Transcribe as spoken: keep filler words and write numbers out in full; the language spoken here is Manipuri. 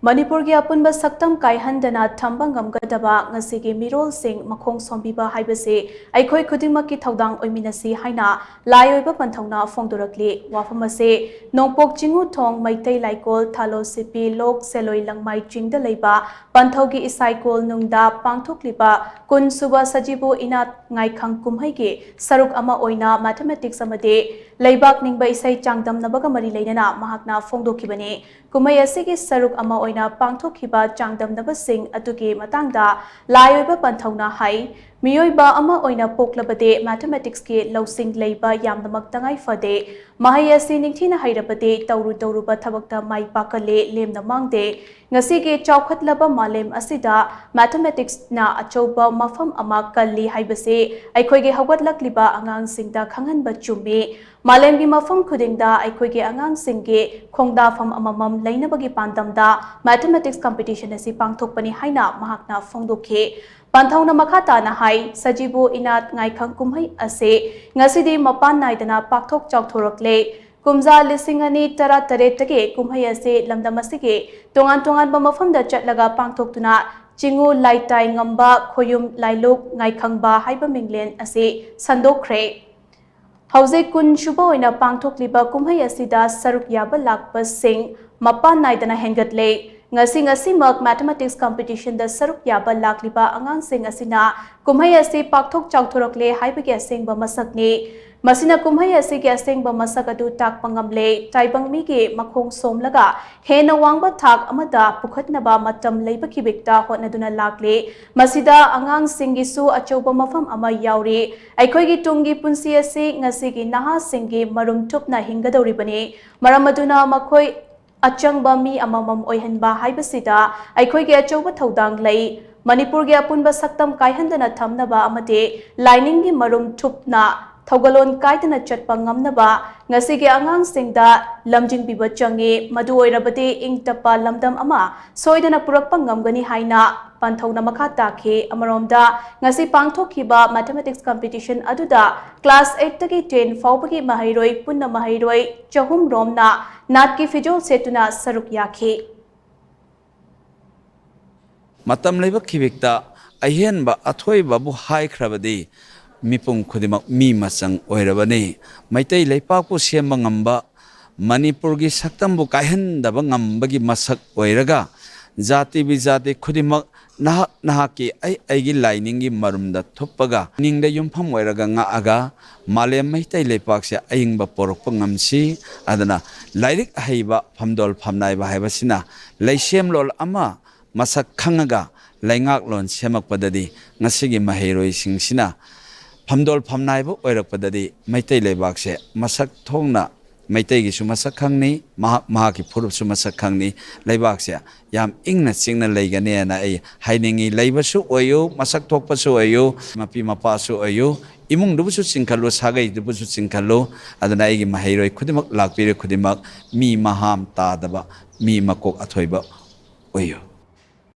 ꯃꯅꯤꯄꯨꯔꯒꯤ ꯑꯄꯨꯟꯕ ꯁꯛꯇꯝ ꯀꯥꯏꯍꯟꯗꯅ ꯊꯝꯕ ꯉꯝꯒꯗꯕ ꯉꯁꯤꯒꯤ ꯃꯤꯔꯣꯜꯁꯤꯡ ꯃꯈꯣꯡ ꯁꯣꯝꯕꯤꯕ ꯍꯥꯏꯕꯁꯤ ꯑꯩꯈꯣꯏ ꯈꯨꯗꯤꯡꯃꯛꯀꯤ ꯊꯧꯗꯥꯡ ꯑꯣꯏꯃꯤꯟꯅꯁꯤ ꯍꯥꯏꯅ ꯂꯥꯏ ꯑꯣꯏꯕ ꯄꯟꯊꯧꯅ ꯐꯣꯡꯗꯣꯔꯛꯂꯤ꯫ ꯋꯥꯐꯝ ꯑꯁꯤ ꯅꯣꯡꯄꯣꯛ ꯆꯤꯡꯉꯨꯊꯣꯡ ꯃꯩꯇꯩ ꯂꯥꯏꯀꯣꯜ ꯊꯥꯂꯣ ꯁꯤꯄꯤ ꯂꯣꯛ ꯁꯦꯂꯣꯏ ꯂꯪꯃꯥꯏ ꯆꯤꯡꯗ ꯂꯩꯕ ꯄꯟꯊꯧꯒꯤ ꯏꯁꯥꯏꯀꯣꯜ ꯅꯨꯡꯗ ꯄꯥꯡꯊꯣꯛꯂꯤꯕ ꯀꯨꯟ ꯁꯨꯕ ꯁꯖꯤꯕꯨ ꯏꯅꯥꯠ ꯉꯥꯏꯈꯪ ꯀꯨꯝꯍꯩꯒꯤ ꯁꯔꯨꯛ ꯑꯃ ꯑꯣꯏꯅ ꯃꯦꯊꯃꯦꯇꯤꯛꯁ ꯑꯃꯗꯤ ꯂꯩꯕꯥꯛ ꯅꯤꯡꯕ ꯏꯁꯩ ꯆꯥꯡꯗꯝꯅꯕꯒ ꯃꯔꯤ ꯂꯩꯅꯅ ꯃꯍꯥꯛꯅ ꯐꯣꯡꯗꯣꯛꯈꯤꯕꯅꯤ꯫ ꯀꯨꯝꯍꯩ ꯑꯁꯤꯒꯤ ꯁꯔꯨꯛ ꯑꯃ ꯑꯣꯏꯅ ꯄꯥꯡꯊꯣꯛꯈꯤꯕ ꯆꯥꯡꯗꯝꯅꯕꯁꯤꯡ ꯑꯗꯨꯒꯤ ꯃꯇꯥꯡꯗ ꯂꯥꯏ ꯑꯣꯏꯕ ꯄꯟꯊꯧꯅ ꯍꯥꯏ, ꯃꯤꯑꯣꯏꯕ ꯑꯃ ꯑꯣꯏꯅ ꯄꯣꯛꯂꯕꯗꯤ ꯃꯦꯊꯃꯦꯇꯤꯛꯁꯀꯤ ꯂꯧꯁꯤꯡ ꯂꯩꯕ ꯌꯥꯝꯅꯃꯛ ꯇꯉꯥꯏ ꯐꯗꯦ꯫ ꯃꯍꯩ ꯑꯁꯤ ꯅꯤꯡꯊꯤꯅ ꯍꯩꯔꯕꯗꯤ ꯇꯧꯔꯨ ꯇꯧꯔꯨꯕ ꯊꯕꯛꯇ ꯃꯥꯏ ꯄꯥꯛꯀꯜꯂꯦ, ꯂꯦꯝꯅ ꯃꯥꯡꯗꯦ꯫ ꯉꯁꯤꯒꯤ ꯆꯥꯎꯈꯠꯂꯕ ꯃꯥꯂꯦꯝ ꯑꯁꯤꯗ ꯃꯦꯊꯃꯦꯇꯤꯛꯁꯅ ꯑꯆꯧꯕ ꯃꯐꯝ ꯑꯃ ꯀꯜꯂꯤ ꯍꯥꯏꯕꯁꯤ ꯑꯩꯈꯣꯏꯒꯤ ꯍꯧꯒꯠꯂꯛꯂꯤꯕ ꯑꯉꯥꯡꯁꯤꯡꯗ ꯈꯪꯍꯟꯕ ꯆꯨꯝꯃꯤ꯫ ꯃꯥꯂꯦꯝꯒꯤ ꯃꯐꯝ ꯈꯨꯗꯤꯡꯗ ꯑꯩꯈꯣꯏꯒꯤ ꯑꯉꯥꯡꯁꯤꯡꯒꯤ ꯈꯣꯡꯗꯥꯐꯝ ꯑꯃꯃꯝ ꯂꯩꯅꯕꯒꯤ ꯄꯥꯟꯗꯝꯗ ꯃꯦꯊꯃꯦꯇꯤꯛꯁ ꯀꯝꯄꯤꯇꯤꯁꯟ ꯑꯁꯤ ꯄꯥꯡꯊꯣꯛꯄꯅꯤ ꯍꯥꯏꯅ ꯃꯍꯥꯛꯅ ꯐꯣꯡꯗꯣꯛꯈꯤ꯫ ꯄꯟꯊꯧꯅ ꯃꯈꯥ ꯇꯥꯅ ꯍꯥꯏ, ꯁꯖꯤꯕꯨ ꯏꯅꯥꯠ ꯉꯥꯏꯈꯪ ꯀꯨꯝꯍꯩ ꯑꯁꯤ ꯉꯁꯤꯗꯤ ꯃꯄꯥꯟ ꯅꯥꯏꯗꯅ ꯄꯥꯛꯊꯣꯛ ꯆꯥꯎꯊꯣꯔꯛꯂꯦ꯫ ꯀꯨꯝꯖꯥ ꯂꯤꯁꯤꯡ ꯑꯅꯤ ꯇꯔꯥ ꯇꯔꯦꯠꯇꯒꯤ ꯀꯨꯝꯍꯩ ꯑꯁꯤ ꯂꯝꯗꯝ ꯑꯁꯤꯒꯤ ꯇꯣꯉꯥꯟ ꯇꯣꯉꯥꯟꯕ ꯃꯐꯝꯗ ꯆꯠꯂꯒ ꯄꯥꯡꯊꯣꯛꯇꯨꯅ ꯆꯤꯉꯨ ꯂꯥꯏꯇꯥꯏ ꯉꯝꯕ ꯈꯣꯌꯨꯝ ꯂꯥꯏꯂꯨꯛ ꯉꯥꯏꯈꯪꯕ ꯍꯥꯏꯕ ꯃꯤꯡꯂꯦꯟ ꯑꯁꯤ ꯁꯟꯗꯣꯛꯈ꯭ꯔꯦ꯫ ꯍꯧꯖꯤꯛ ꯀꯨꯟ ꯁꯨꯕ ꯑꯣꯏꯅ ꯄꯥꯡꯊꯣꯛꯂꯤꯕ ꯀꯨꯝꯍꯩ ꯑꯁꯤꯗ ꯁꯔꯨꯛ ꯌꯥꯕ ꯂꯥꯛꯄꯁꯤꯡ ꯃꯄꯥꯟ ꯅꯥꯏꯗꯅ ꯍꯦꯟꯒꯠꯂꯦ꯫ ꯉꯁꯤ ꯉꯁꯤꯃꯛ ꯃꯦꯊꯃꯦꯇꯤꯛꯁ ꯀꯝꯄꯤꯇꯤꯁꯟꯗ ꯁꯔꯨꯛ ꯌꯥꯕ ꯂꯥꯛꯂꯤꯕ ꯑꯉꯥꯡꯁꯤꯡ ꯑꯁꯤꯅ ꯀꯨꯝꯍꯩ ꯑꯁꯤ ꯄꯥꯛꯊꯣꯛ ꯆꯥꯎꯊꯣꯔꯛꯂꯦ ꯍꯥꯏꯕꯒꯤ ꯑꯁꯦꯡꯕ ꯃꯁꯛꯅꯤ꯫ ꯃꯁꯤꯅ ꯀꯨꯝꯍꯩ ꯑꯁꯤꯒꯤ ꯑꯁꯦꯡꯕ ꯃꯁꯛ ꯑꯗꯨ ꯇꯥꯛꯄ ꯉꯝꯂꯦ꯫ ꯇꯥꯏꯕꯪ ꯃꯤꯒꯤ ꯃꯈꯣꯡ ꯁꯣꯝꯂꯒ ꯍꯦꯟꯅ ꯋꯥꯡꯕ ꯊꯥꯛ ꯑꯃꯗ ꯄꯨꯈꯠꯅꯕ ꯃꯇꯝ ꯂꯩꯕ ꯈꯤꯕꯤꯛꯇ ꯍꯣꯠꯅꯗꯨꯅ ꯂꯥꯛꯂꯦ꯫ ꯃꯁꯤꯗ ꯑꯉꯥꯡꯁꯤꯡꯒꯤꯁꯨ ꯑꯆꯧꯕ ꯃꯐꯝ ꯑꯃ ꯌꯥꯎꯔꯤ꯫ ꯑꯩꯈꯣꯏꯒꯤ ꯇꯨꯡꯒꯤ ꯄꯨꯟꯁꯤ ꯑꯁꯤ ꯉꯁꯤꯒꯤ ꯅꯍꯥꯁꯤꯡꯒꯤ ꯃꯔꯨꯝ ꯊꯨꯞꯅ ꯍꯤꯡꯒꯗꯧꯔꯤꯕꯅꯤ꯫ ꯃꯔꯝ ꯑꯗꯨꯅ ꯃꯈꯣꯏ ꯑꯆꯪꯕ ꯃꯤ ꯑꯃꯃꯝ ꯑꯣꯏꯍꯟꯕ ꯍꯥꯏꯕꯁꯤꯗ ꯑꯩꯈꯣꯏꯒꯤ ꯑꯆꯧꯕ ꯊꯧꯗꯥꯡ ꯂꯩ꯫ ꯃꯅꯤꯄꯨꯔꯒꯤ ꯑꯄꯨꯟꯕ ꯁꯛꯇꯝ ꯀꯥꯏꯍꯟꯗꯅ ꯊꯝꯅꯕ ꯑꯃꯗꯤ ꯂꯥꯏꯅꯤꯡꯒꯤ ꯃꯔꯨꯝ ꯊꯨꯞꯅ ꯊꯧꯒꯜꯂꯣꯟ ꯀꯥꯏꯗꯅ ꯆꯠꯄ ꯉꯝꯅꯕ ꯉꯁꯤꯒꯤ ꯑꯉꯥꯡꯁꯤꯡꯗ ꯂꯝꯖꯤꯡꯕꯤꯕ ꯆꯪꯏ꯫ ꯃꯗꯨ ꯑꯣꯏꯔꯕꯗꯤ ꯏꯪ ꯇꯞꯄ ꯂꯝꯗꯝ ꯑꯃ ꯁꯣꯏꯗꯅ ꯄꯨꯔꯛꯄ ꯉꯝꯒꯅꯤ ꯍꯥꯏꯅ ꯄꯟꯊꯧꯅ ꯃꯈꯥ ꯇꯥꯈꯤ꯫ ꯑꯃꯔꯣꯝꯗ, ꯉꯁꯤ ꯄꯥꯡꯊꯣꯛꯈꯤꯕ ꯃꯦꯊꯃꯦꯇꯤꯛꯁ ꯀꯝꯄꯤꯇꯤꯁꯟ ꯑꯗꯨꯗ ꯀ꯭ꯂꯥꯁ ꯑꯩꯠꯇꯒꯤ ꯇꯦꯟ ꯐꯥꯎꯕꯒꯤ ꯃꯍꯩꯔꯣꯏ ꯄꯨꯟꯅ ꯃꯍꯩꯔꯣꯏ ꯆꯍꯨꯝ ꯔꯣꯝꯅ ꯅꯥꯠꯀꯤ ꯐꯤꯖꯣꯜ ꯁꯦꯠꯇꯨꯅ ꯁꯔꯨꯛ ꯌꯥꯈꯤ꯫ ꯃꯇꯝ ꯂꯩꯕ ꯈꯤꯕꯤꯛꯇ ꯑꯍꯦꯟꯕ ꯑꯊꯣꯏꯕꯕꯨ ꯍꯥꯏꯈ꯭ꯔꯕꯗꯤ ꯃꯤꯄꯨꯝ ꯈꯨꯗꯤꯡꯃꯛ ꯃꯤ ꯃꯆꯪ ꯑꯣꯏꯔꯕꯅꯤ꯫ ꯃꯩꯇꯩ ꯂꯩꯄꯥꯛꯄꯨ ꯁꯦꯝꯕ ꯉꯝꯕ, ꯃꯅꯤꯄꯨꯔꯒꯤ ꯁꯛꯇꯝꯕꯨ ꯀꯥꯏꯍꯟꯗꯕ ꯉꯝꯕꯒꯤ ꯃꯁꯛ ꯑꯣꯏꯔꯒ, ꯖꯥꯇꯤ ꯕꯤꯖꯥꯇꯤ ꯈꯨꯗꯤꯡꯃꯛ ꯅꯍꯥꯛ ꯅꯍꯥꯛꯀꯤ ꯑꯩ ꯑꯩꯒꯤ ꯂꯥꯏꯅꯤꯡꯒꯤ ꯃꯔꯨꯝꯗ ꯊꯨꯞꯄꯒ, ꯅꯤꯡꯗ ꯌꯨꯝꯐꯝ ꯑꯣꯏꯔꯒ ꯉꯥꯛꯑꯒ ꯃꯥꯂꯦꯝ ꯃꯩꯇꯩ ꯂꯩꯄꯥꯛꯁꯦ ꯑꯏꯪꯕ ꯄꯣꯔꯛꯄ ꯉꯝꯁꯤ꯫ ꯑꯗꯨꯅ ꯂꯥꯏꯔꯤꯛ ꯍꯩꯕ ꯐꯝꯗꯣꯜ ꯐꯝꯅꯥꯏꯕ ꯍꯥꯏꯕꯁꯤꯅ ꯂꯩꯁꯦꯝꯂꯣꯜ ꯑꯃ ꯃꯁꯛ ꯈꯪꯉꯒ ꯂꯩꯉꯥꯛꯂꯣꯟ ꯁꯦꯝꯃꯛꯄꯗꯗꯤ, ꯉꯁꯤꯒꯤ ꯃꯍꯩꯔꯣꯏꯁꯤꯡꯁꯤꯅ ꯐꯝꯗꯣꯜ ꯐꯝꯅꯥꯏꯕ ꯑꯣꯏꯔꯛꯄꯗꯗꯤ ꯃꯩꯇꯩ ꯂꯩꯕꯥꯛꯁꯦ ꯃꯁꯛ ꯊꯣꯛꯅ ꯃꯩꯇꯩꯒꯤꯁꯨ ꯃꯁꯛ ꯈꯪꯅꯤ, ꯃꯍꯥꯛ ꯃꯍꯥꯛꯀꯤ ꯐꯨꯔꯨꯞꯁꯨ ꯃꯁꯛ ꯈꯪꯅꯤ꯫ ꯂꯩꯕꯥꯛꯁꯦ ꯌꯥꯝ ꯏꯪꯅ ꯆꯤꯛꯅ ꯂꯩꯒꯅꯦꯅ ꯑꯩ ꯍꯥꯏꯅꯤꯡꯉꯤ꯫ ꯂꯩꯕꯁꯨ ꯑꯣꯏꯌꯨ, ꯃꯁꯛ ꯊꯣꯛꯄꯁꯨ ꯑꯣꯏꯌꯨ, ꯃꯄꯤ ꯃꯄꯥꯁꯨ ꯑꯣꯏꯌꯨ, ꯏꯃꯨꯡꯗꯨꯕꯨꯁꯨ ꯆꯤꯡꯈꯠꯂꯨ, ꯁꯥꯒꯩꯗꯨꯕꯨꯁꯨ ꯆꯤꯡꯈꯠꯂꯨ꯫ ꯑꯗꯨꯅ ꯑꯩꯒꯤ ꯃꯍꯩꯔꯣꯏ ꯈꯨꯗꯤꯡꯃꯛ, ꯂꯥꯛꯄꯤꯔꯤꯕ ꯈꯨꯗꯤꯡꯃꯛ ꯃꯤ ꯃꯍꯥꯝ ꯇꯥꯗꯕ, ꯃꯤ ꯃꯀꯣꯛ ꯑꯊꯣꯏꯕ ꯑꯣꯏꯌꯨ꯫